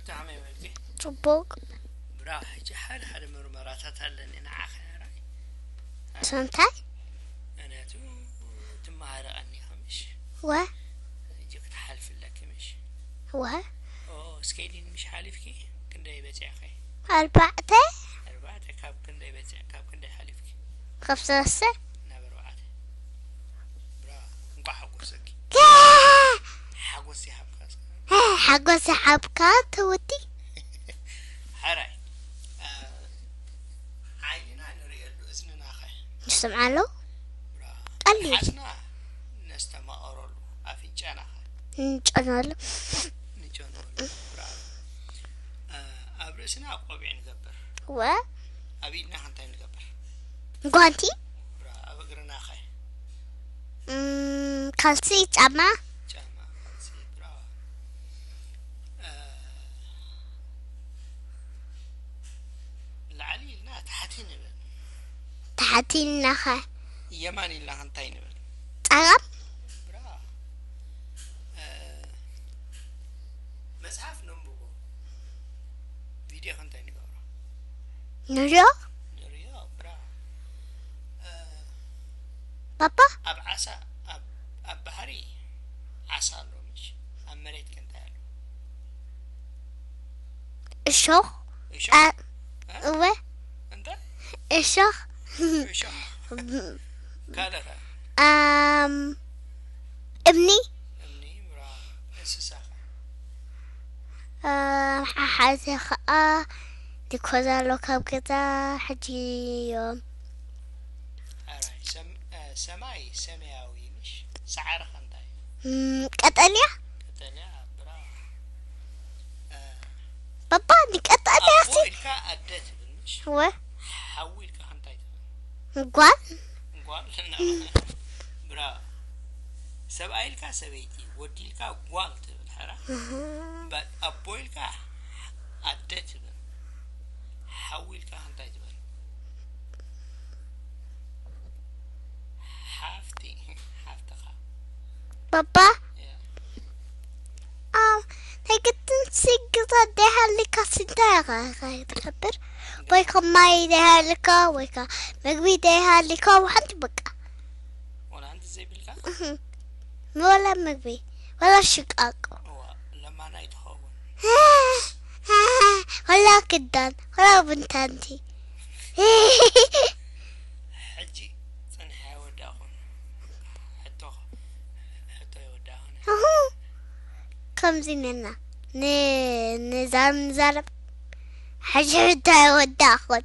ብጣዕሚ ይበልኪ። ጽቡቅ። ብራ ሕጂ ሓደ ሓደ መርመራታት ኣለኒ ንዓኸ ራይ ሰምታይ ምክንያቱ ትመሃሪ ቀኒኻ ምሽ ወ ሕጂ ክትሓልፍለኪ ምሽ ወ ኦ ስኬሊን ምሽ ሓሊፍኪ ክንደይ በፂዕኸ ኣርባዕተ ኣርባዕተ ካብ ክንደይ በፂዕ ካብ ክንደይ ሓሊፍኪ ካብ ሰለስተ ናብ ኣርባዕተ ብራ እንኳ ሓጎሰኪ ሓጎስ ይሃብካ እስከ ሓጎስ ሓብካ ትውዲ ሓራይ ዓይንና ንርእየሉ እዝንና ኸ ንስምዓሉ ብራ ቀሊል ሓስና ነስተማቐረሉ ኣፍንጫና ኸ ንጨነሉ ንጨነሉ ብራ ኣብ ርእስና ቆቢዕ ንገብር ወ ኣብ ኢድና እንታይ ንገብር ጓንቲ ብራ ኣብ እግርና ኸ እም፣ ካልሲ ጫማ ጫማ ካልሲ ብራ ላዕሊ ኢልና ታሕቲ ንብል ታሕቲ ኢልናኸ የማን ኢልና እንታይ ንብል ጸጋም ብራ መጽሓፍ ነንብቦ ቪድዮ እንታይ ንገብሮ ንሪኦ ንሪኦ ብራ ባባ ኣብ ዓሳ ኣብ ኣብ ባሕሪ ዓሳ ኣሎ ምሽ ኣብ መሬት ከ እንታይ ኣሎ እሾኽ እሾ አ- እወ እንተ እሾኽ እሾ ካልኸ ኣም እምኒ እምኒ ብራ እንስሳኸ ሓሓዚ ከዓ ዲኮዛ ኣሎ ካብ ገዛ ሕጂ እዮም ኣራይ ሰም- እ፣ ሰማይ ሰማያዊ ምሽ ሰዓርኸ እንታይ እም፣ ቀጠልያ ቀጠልያ ብራ ባባ ንቀጠልያ ኣቦ ሲ ኢልካ ኣደ ትብል ምሽ ወ ሓዊ ኢልካ እንታይ ትብል ጓል ጓል ብራ ሰብኣይ ኢልካ ሰበይቲ ወዲ ኢልካ ጓል ትብል ሕራ እምበር ኣቦ ኢልካ ኣደ ትብል ሓዊ ኢልካ እንታይ ትብል ሓፍቲ ሓፍትኻ ባባ እያ ኣም ናይ ግድን ስግዛ ደይሃልካ ስንታይ ኢኻ ትገብር ወይ ከ ማይ ደይሃልካ ወይ ከ ምግቢ ደይሃልካ ሓንቲ በቃ ወላ ሓንቲ ዘይብልካ ወላ ምግቢ ወላ ሽቃቆ እዋ ለማናይ ትኸውን ወላ ክዳን ወላ ቡንታንቲ ሕጂ ጽንሐ ወዳኹን ሕቶ ሕቶ ይወዳኹን ከምዚ ነና ንዛም ንዛረብ ሕጂ ሕቶ ይወዳኹን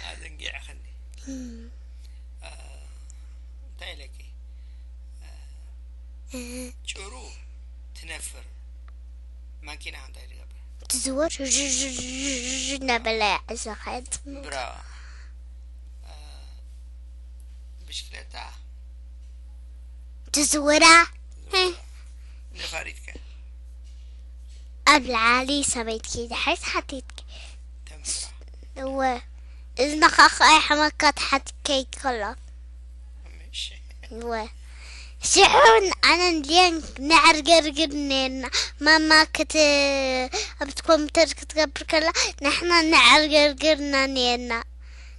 ኣዘንጊዕኸኒ እንታይ ኢለኪ ጭሩ ትነፍር ማኪና እንታይ ትገብር ትዝወር እናበለ እዛ ኸየት ብራዋ ብሽክለታ ትዝውራ ነፋሪትካ ኣብ ላዕሊ ሰበይትኪ ድሕሪት ሓቲትኪ ተምራ እወ እዝንኻ ኸኣ ይሕመካ ትሓትከይ ከሎ ምሽ እወ ሽሑን ኣነን ሊዮን ነዕርገርግር ነርና ማማ ክት ኣብቲ ኮምፒተር ክትገብር ከላ ንሕና ነዕርገርግርና ነርና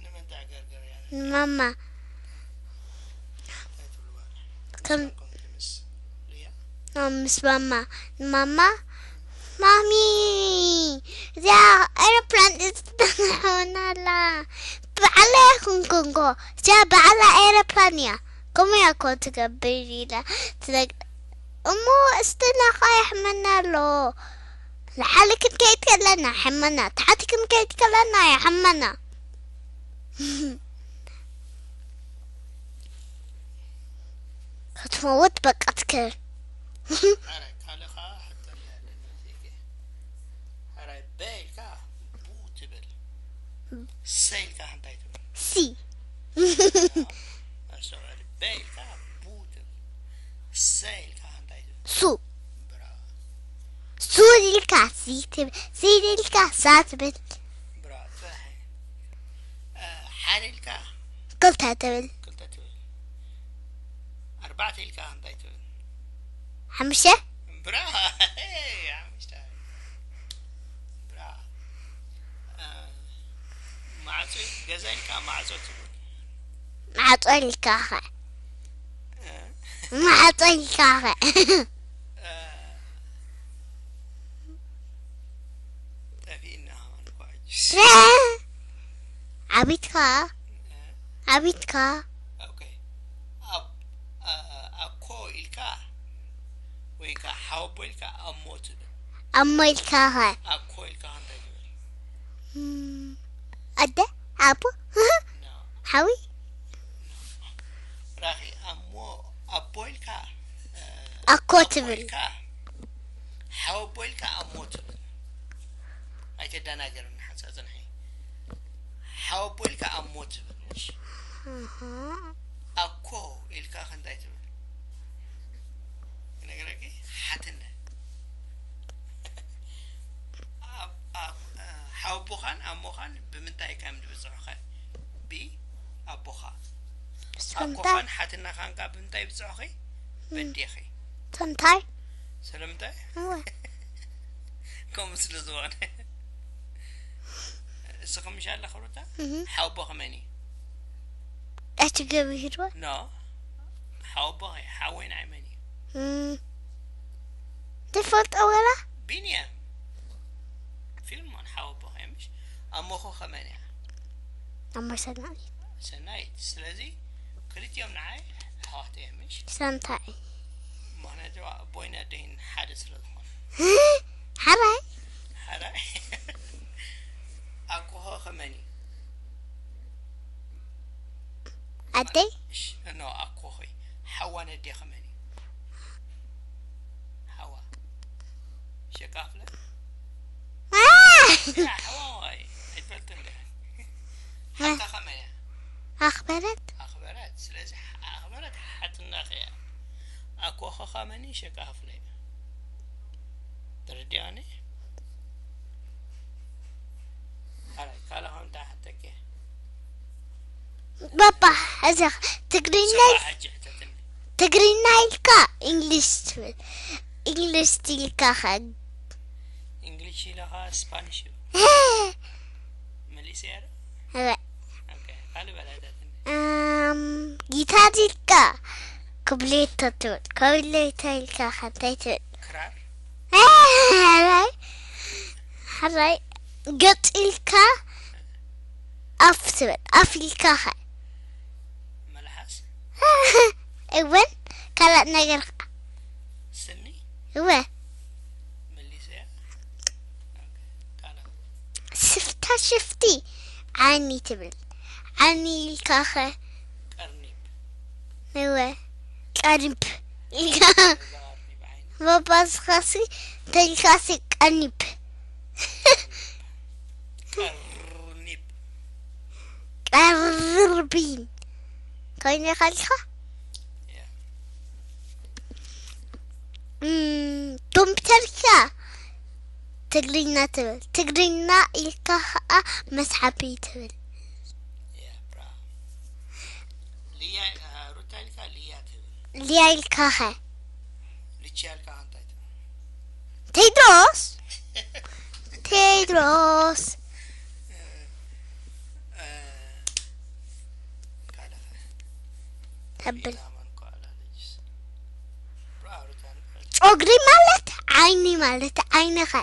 ንመን ተዕገርገር እያ ንማማ እንታይ ትብልዋ ከም ኮምቲ ምስ ሉያ ምስ ማማ ንማማ ማሚ እዚኣ ኤሮፕላን እትትናሆናላ በዓላ ይኹንኩንኮ እዚኣ በዓላ ኤሮፕላን እያ ከምኡ እያ ኮ ትገብር ኢላ ትነግ እሞ እስትናኻ ይሕመና ኣሎ ንሓሊ ክንከይድ ከለና ይሕመና ታሕቲ ክንከይድ ከለና ይሕመና ክትመውት በቃ ትክል ሓራይ ካልእ ከዓ ሕቶ ኣለኒ ዜገ ሓራይ በ ኢልካ ቡ ትብል ሰ ኢልካ እንታይ ትብል ሲ ኣስተውዕል በ ኢልካ ቡ ትብል ሰ ኢልካ እንታይ ትብል ሱ ብራ ሱ ኢልካ ሲ ትብል። ሲዲ ኢልካ ሳ ትብል። ብራቮ። ሓደ ኢልካ ክልተ ትብል። ክልተ ትብል። ኣርባዕተ ኢልካ እንታይ ትብል? ሓሙሽተ ብራ ሓሙሽተ ብራ። ማዕጾ ገዛ ኢልካ ማዕጾ ትብል። ማዕጾ ኢልካ ኸ ማዕጾ ኢልካ ኸ ጠፊእና ኸማን እኳ ሕጂ። ዓቢትካ ዓቢትካ ኦኬ። ኣብ ኣኮ ኢልካ ወይ ከዓ ሓወቦ ኢልካ ኣሞ ትብል። ኣሞ ኢልካ ኸ ኣኮ ኢልካ እንታይ ትብል? ኣደ ኣቦ ሓዊ ራኺ ኣሞ ኣቦ ኢልካ ኣኮ ትብል ኢልካ ሓወቦ ኢልካ ኣሞ ትብል። ኣይተደናገርኒ ሓንሳ ጽንሒ። ሓወቦ ኢልካ ኣሞ ትብል። ኣኮ ኢልካ ከ እንታይ ትብል? ክነግረኪ ሓትነ ሓወቦኻን ኣሞኻን ብምንታይ ከም ዝብፅሑኸ ብ ኣቦኻ ኣኮኻን ሓትነኻን ከ ብምንታይ ይብፅሑኺ? በዴኺ ሰንታይ ስለምንታይ እወ ከምኡ ስለ ዝኾነ እስኺ ምሽ ኣለኺ ሩታ ሓወቦኺ መን እዩ? ኣቲ ገቢርዎ ኖ ሓወቦኺ ሓወይ ንዓይ መን እዩ? ትፈልጦ ወላ ቢንያም ፊልሞን ሓወቦኺ እያ ምሽ ኣሞኺ ከመን እያ ኣሞ ሰናይ ሰናይት ስለዚ ክልቲኦም ንዓይ ኣሕዋት እዮም ምሽ ሰንታይ ምክንያቱ ኣቦይን ኣደይን ሓደ ስለ ዝኾነ ሓራይ ሓራይ ኣኮኾ ከመን እዩ ኣደይ ኖ ኣኮኺ ሓዋ ነዴ ከመን እዩ ሓዋ ሸቃፍለ ሓዋ ኣይትፈልጥን ዲኻ ሓታ ከመን እያ ኣኽበረት ኣኽበረት ስለዚ ኣኽበረት ሓትናኺ እያ ኣኮ ኸኻመኒ ሸቃፍለ ተረዲኣኒ ኣራይ ካልእ ኸም እንታይ ሓተኪ ባባ እዚ ትግርኛ ሰባ ሕጂ ሕተትኒ ትግርኛ ኢልካ እንግሊሽ ትብል እንግሊሽ ኢልካ ኸ እንግሊሽ ኢለኻ ስፓኒሽ እዩ መሊሰ ያረ እወ ካልእ በላይታትኒ እም፣ ጊታር ኢልካ ክብሌቶ ትብል ከብሌቶ ኢልካ ከንታይ ትብል ክራር ሕራይ ሕራይ ገጽ ኢልካ ኣፍ ትብል ኣፍ ኢልካ ኸ መልሓስ እውን ካልእ ነገር ኸ ስኒ እወ መሊሰ እያ ካልእ ስፍታ ሽፍቲ ዓይኒ ትብል ዓይኒ ኢልካ ኸ ቀርኒብ እወ ቀሪብ ኢልካ እዛ ቀርኒብ ዓይኒ መባዝኻሲ ተልካሲ ቀኒብ ቀርኒብ ቀርቢን ኮይነ ካልካ እያ ኮምፒተርካ ትግርኛ ትብል ትግርኛ ኢልካ ከዓ መስሓቢ ትብል እያ ብራ ልያ ሩታ ኢልካ ልያ ትብል ሊያ ኢልካ ኸ ልቻ ኢልካ እንታይ ትብል ቴድሮስ ቴድሮስ ካልእ ተብል ዳማን ኳላ ልጅስ ብራ ሩታ ጸጉሪ ማለት ዓይኒ ማለት ዓይንኸ